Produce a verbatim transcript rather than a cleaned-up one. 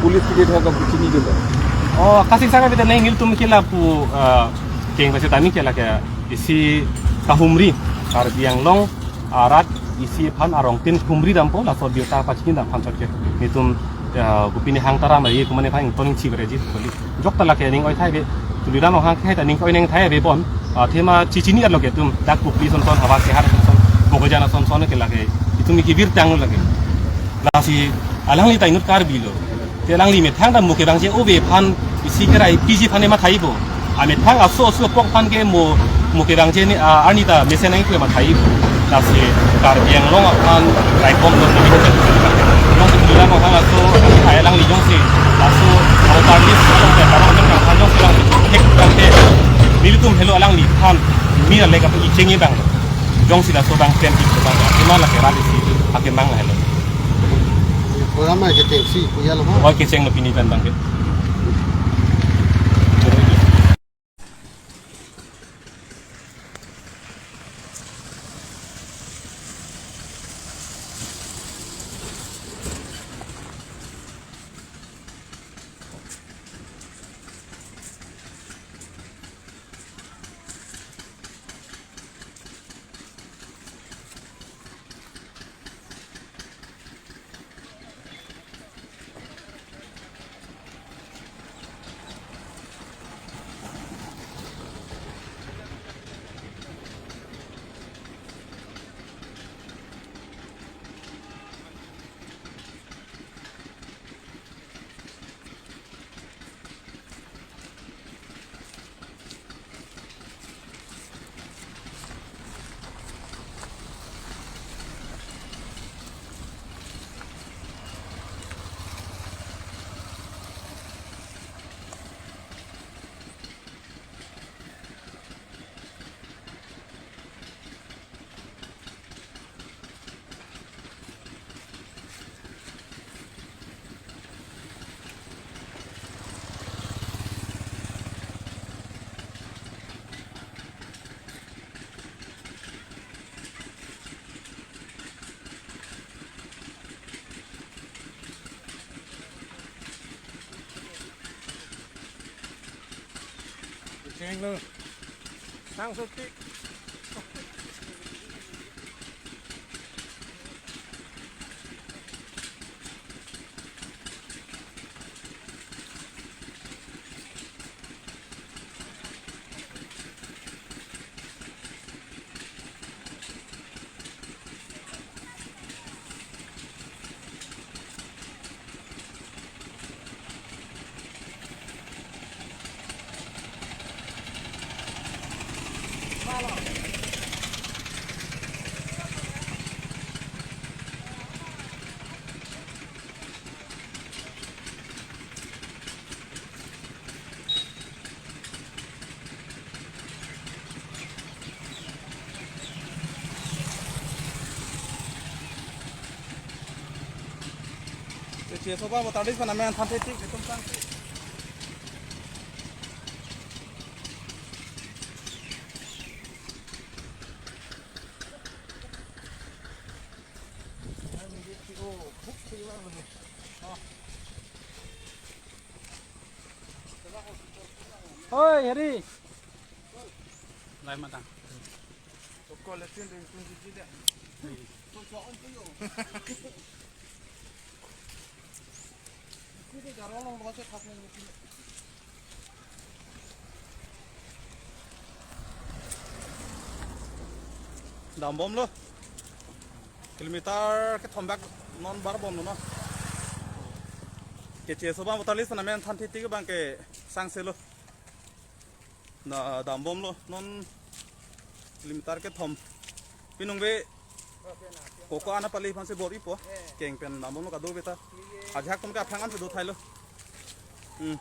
Police ke dia thok kachini dolo. Oh, kasik saka beta neng nelitum ke lapu, ah, keng basi tami ke lake isi kahumri Karbi Anglong arat isi aphan arongtin humri dampo, laso birta pachini dam aphan chot ke. Nelitum, ah, kopine hang taram ye kumane aphan toning chi bereji kali. Jokta lake ning oi thai be, Tuliram Ronghang ke ta ning oi neng thai be bon. Ah, athema chichini arlo ke itum dak Kopili ason ason, Hawa Sehar ason ason, Bokajan ason ason ke lake itum ke birta tanglo lake. Lasi alangli ta inut Karbi lo. Te alangli methang ta mo kevangji ove aphan isi kerai piji aphan ema thaipo. Amethang aso aso apok aphan ke mo, mo kevangji ni, ah, arni ta mesen nangji pu ema thaipo. Lasi Karbi Anglong aphan raikom lo ni. Jongsi Tuliram Ronghang aso, ai alangli jongsi aso, aso tarlis, aso ke karong kan aphan jongsi alangli thek kan te. Nelitum helo alangli aphan, mi alek apa icheng ibang. Jongsi laso abang pen ik abang, akemang lake rat isi, akemang helo. Program ma kechengsi, puya lo ma. Oh, kecheng lo pini pen abang ke. Cheng lo. Sang sotik. Cheso abang bo tarlis pen amen than thektik, itum tang. Oi, Heri. Lai matang. Dambomlo. Kilometer kethom bak non barbomlo no. Kecheso abang bo tarlis pen amen than thektik abang ke sangselo. Na dambomlo non kilometer kethom. Pinung be koko ana pali aphansi bor-ipo. Keng pen dambomlo kado beta. Ajahak atum ke aphrang ansi do thailo. Hmm.